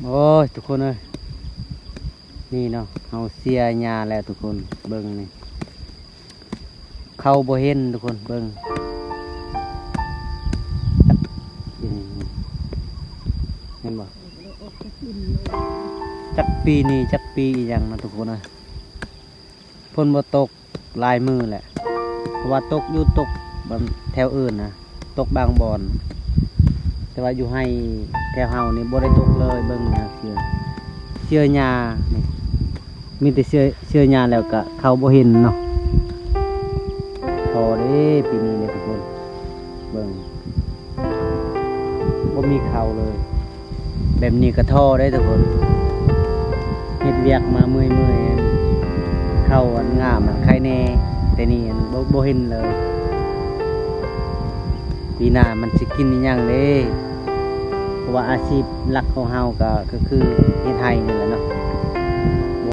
ໂອ້ຍ ທຸກຄົນເອີຍ ນີ້ເນາະ ເຮົາເສຍຫຍ້າແລ້ວທຸກຄົນ ເບິ່ງນີ້ ເຂົ້າບໍ່ເຫັນທຸກຄົນ ເບິ່ງ ເຫັນບໍ່ ຈັກປີນີ້ ຈັກປີອີ່ຫຍັງນະທຸກຄົນເອີຍ. ຝົນບໍ່ຕົກຫຼາຍມື້ແຫຼະ ເພາະວ່າຕົກຢູ່ ຕົກແຖວອື່ນນະ ຕົກບາງບ່ອນ ແຕ່ວ່າຢູ່ໄຮ່ແຖວເຮົານີ້ບໍ່ໄດ້ຕົກເລີຍ. ເບິ່ງນະ ເສຍ ເສຍຫຍ້ານີ້ ມີແຕ່ເສຍ ເສຍຫຍ້າແລ້ວກະເຂົ້າບໍ່ເຫັນເນາະ. ທໍ້ເດ້ປີນີ້ເດ້ທຸກຄົນ ເບິ່ງ ບໍ່ມີເຂົ້າເລີຍ ແບບນີ້ກະທໍ້ເດ້ທຸກຄົນ ເຮັດວຽກມາເມື່ອຍໆ ເຂົ້າອັນງາມອັນໄຄແນ່ ແຕ່ນີ້ອັນ ບໍ່ ບໍ່ເຫັນເລີຍ. ປີໜ້າມັນຊິກິນອີ່ຫຍັງເດ້ ເພາະວ່າອາຊີບຫຼັກຂອງເຮົາກະ ກະຄືເຮັດໄຮ່ນີ້ແຫຼະເນາະ.